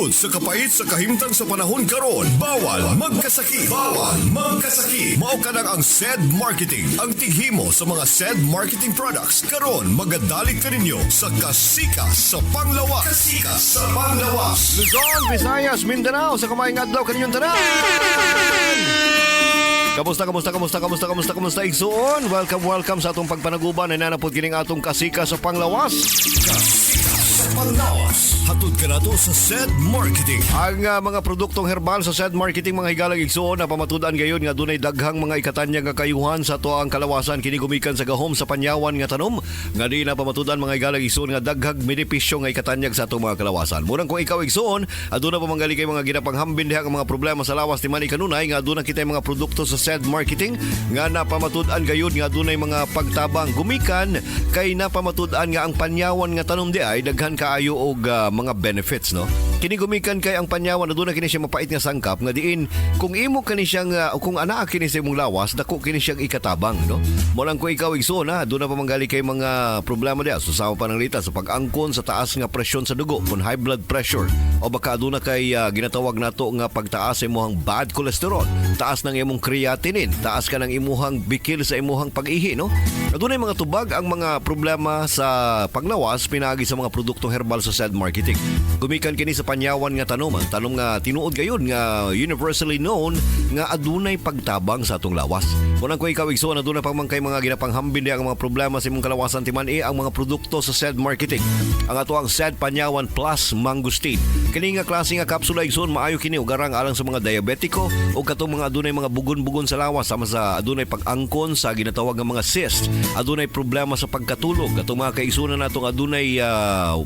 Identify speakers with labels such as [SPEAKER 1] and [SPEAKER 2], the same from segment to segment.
[SPEAKER 1] Tungod sa kapait sa kahimtang sa panahon karon, bawal magkasakit. Bawal magkasakit. Mao kanang ang SED Marketing, ang tighimo sa mga SED Marketing products. Karon magadalit kaninyo sa Kasika sa Panglawas. Kasika sa Panglawas.
[SPEAKER 2] Luzon, Visayas, Mindanao, sa kumaing adlaw kaninyong tanan. Kamusta, kamusta, kamusta, kamusta, kamusta, kamusta, igsuon? Welcome, welcome sa atong pagpanaguban na nanapod kining atong Kasika sa Panglawas.
[SPEAKER 1] Kasika sa Panglawas. Hatod kanato sa SED Marketing.
[SPEAKER 2] Ang mga produktong herbal sa SED Marketing, mga higalang igsuon, na pamatud-an gayon nga dunay daghang mga ikatanyag nga kayuhan sa atoang kalawasan. Kini gumikan sa gahom sa panyawan nga tanom nga di na pamatud-an, mga higalang igsuon, nga daghang benepisyo nga ikatanyag sa atong mga kalawasan. Murang kung ikaw, igsuon, aduna pa manggali kay mga ginapanghambin diha nga mga problema sa lawas ti man kanunay nga aduna kitay mga produkto sa SED Marketing nga napamatud-an gayud nga adunay mga pagtabang gumikan kay napamatud-an nga ang panyawan nga tanom di ay daghan kaayo og mga benefits, no? Kini gumikan kay ang panyawan, aduna kini siya mapait nga sangkap nga diin kung imo kani siyang kung anaa kini sa imong lawas, dako kini siyang ikatabang, no? Mo lang kung ikaw, igsuon, ha, aduna pa manggali kay mga problema diha susama pananglitan sa pag-angkon sa taas nga presyon sa dugo, kung high blood pressure, o baka aduna kay ginatawag nato nga pagtaas sa imong bad cholesterol, taas ng imong creatinine, taas ka ng imuhang bikil sa imuhang pag-ihi, no? Adunay mga tubag ang mga problema sa panglawas pinaagi sa mga produktong herbal sa SED Marketing. Gumikan kini sa panyawan nga tanom, ang tanom nga tinuod gayon nga universally known nga adunay pagtabang sa atong lawas. Munang kung ikaw, igsoon, aduna pang man kay mga ginapanghambin diha ang mga problema sa imong kalawasan timan ang mga produkto sa SED Marketing. Ang ato ang SED Panyawan Plus Mangosteen. Kini nga klase nga kapsula, igsoon, maayo kini ugarang alang sa mga diabetiko o katong mga adunay mga bugon-bugon sa lawas sama sa adunay pag-angkon sa ginatawag nga mga cyst, adunay problema sa pagkatulog, katong mga kaigsunan natong adunay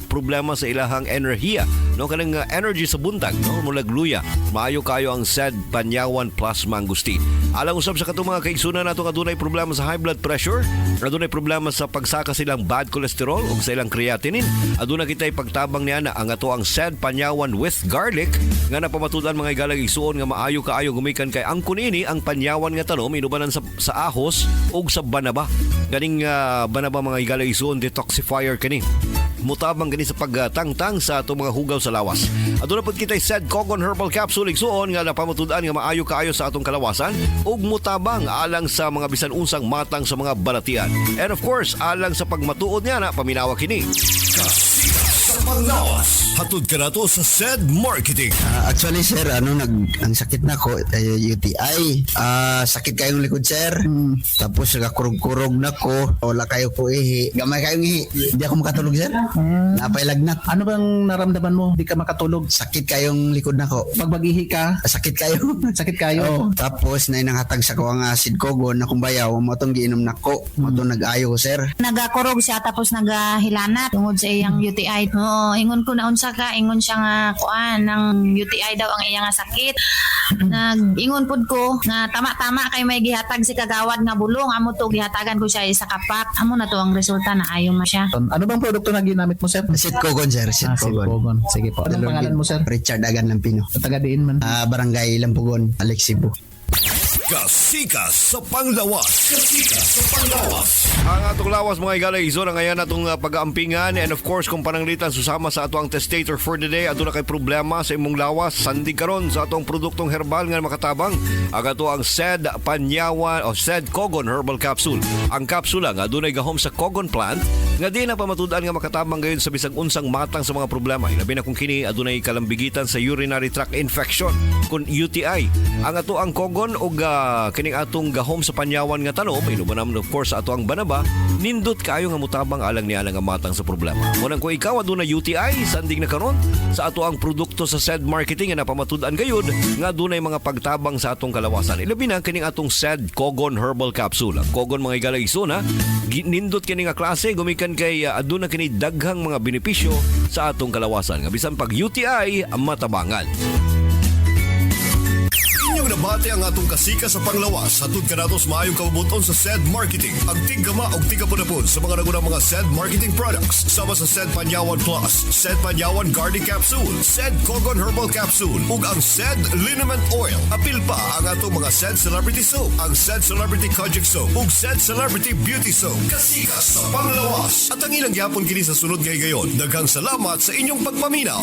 [SPEAKER 2] problema sa ilahang enerhiya, no, kanang energy sa buntag, no, mulag luya. Maayo kayo ang SED Panyawan Plus Mangosteen. Alang usab sa katong mga kaigsunan natong adunay problema sa high blood pressure, adunay problema sa pagsaka silang bad cholesterol ug sa ilang creatinine. Aduna kitay pagtabang niya na ang ato ang SED Panyawan with garlic nga napamatud-an, mga igalang igsuon, nga maayo kaayo gumikan kay ang kunini ang panyawan nga tanom inubanan sa ahos ug sa banaba. Ganing banaba, mga igalang igsuon, detoxifier kini. Mutabang gani sa pagtangtang sa atong mga hugaw sa lawas. Aduna pud kitay SED Kogon Herbal Capsule, igsuon, nga napamatud-an nga maayo kaayo sa atong kalawasan ug mutabang alang sa mga bisan unsang matang sa mga balatian. And of course, alang sa pagmatuod niya na paminawa kini.
[SPEAKER 1] Kasika sa Panglawas. Hatod kanato sa SED Marketing.
[SPEAKER 3] Actually, sir, ano nag ang sakit na ko ay UTI. Sakit kayong likod, sir. Tapos nagakurog-kurog na ko. Wala kayo ko ihi. Gamay kayong ihi. Hindi ako makatulog, sir. Napay lagnat.
[SPEAKER 4] Ano bang naramdaman mo? Di ka makatulog.
[SPEAKER 3] Sakit kayong likod na ko.
[SPEAKER 4] Pag mag-ihi ka,
[SPEAKER 3] Sakit kayo.
[SPEAKER 4] Sakit kayo.
[SPEAKER 3] Oo. Tapos na nanghatag sa ko ang acid kogon na kung bayaw mo tong giinom nako. Mo tong nag-ayo ko, sir.
[SPEAKER 5] Nagakurog siya tapos nagahilanat tungod sa iyang UTI. Oo, ingon ko na unsa ka, ingon siya nga kuan ng UTI daw ang iyang nga sakit. Nag-ingon pud ko nga tama-tama kay may gihatag si kagawad nga bulong, amo to gihatagan ko siya isa ka pack. Amo na to ang resulta na ayo man siya.
[SPEAKER 4] Ano bang produkto na ginamit mo, sir?
[SPEAKER 3] Acid kogon, sir. Acid
[SPEAKER 4] Acid
[SPEAKER 3] kogon.
[SPEAKER 4] Kogon. Sige po. Anong pangalan mo, sir?
[SPEAKER 3] Richard Agan Lampino.
[SPEAKER 4] Taga diin man.
[SPEAKER 3] Barangay Lampugon, Alex Cebu.
[SPEAKER 1] Kasika sa Panglawas. Kasika sa Panglawas.
[SPEAKER 2] Ang atong lawas, mga igala igsoon, ang ngayon atong pag-aampingan, and of course kung pananglitan susama sa ato ang testator for the day, aduna kay problema sa imong lawas, sandig karon sa atong produktong herbal nga makatabang, ang ato ang SED Panyawan o SED Kogon Herbal Capsule. Ang kapsula nga adunay gahom sa Kogon plant nga di na pamatud-an nga makatabang gayon sa bisag unsang matang sa mga problema, labi na kung kini adunay kalambigitan sa urinary tract infection, kung UTI. Ang ato ang Kogon og kining atong gahom sa panyawan nga tanom inuban naman of course sa ato ang banaba, nindot kaayo nga mutabang alang niya nga matang sa problema. Munang kung ikaw aduna UTI, sandig na karon sa ato ang produkto sa SED Marketing nga napamatud-an gayud nga adunay mga pagtabang sa atong kalawasan. Ilabi na kining atong SED Kogon Herbal Capsule. Ang Kogon, mga igala igsoon, nindot kini nga klase gumikan kay aduna kini daghang mga benepisyo sa atong kalawasan nga bisan pag UTI matabangan.
[SPEAKER 1] Inyong nabati ang atong Kasika sa Panglawas. Hatod kanato sa maayong kabubuton sa SED Marketing. Ang tiggama og tigapudapod sa mga nagunang mga SED Marketing products. Sama sa SED Panyawan Plus, SED Panyawan Garlic Capsule, SED Kogon Herbal Capsule, ug ang SED Liniment Oil. Apil pa ang atong mga SED Celebrity Soap, ang SED Celebrity Kojic Soap, ug SED Celebrity Beauty Soap. Kasika sa Panglawas. At ang ilang gyapon kini sa sunod nga higayon. Daghang salamat sa inyong pagpaminaw.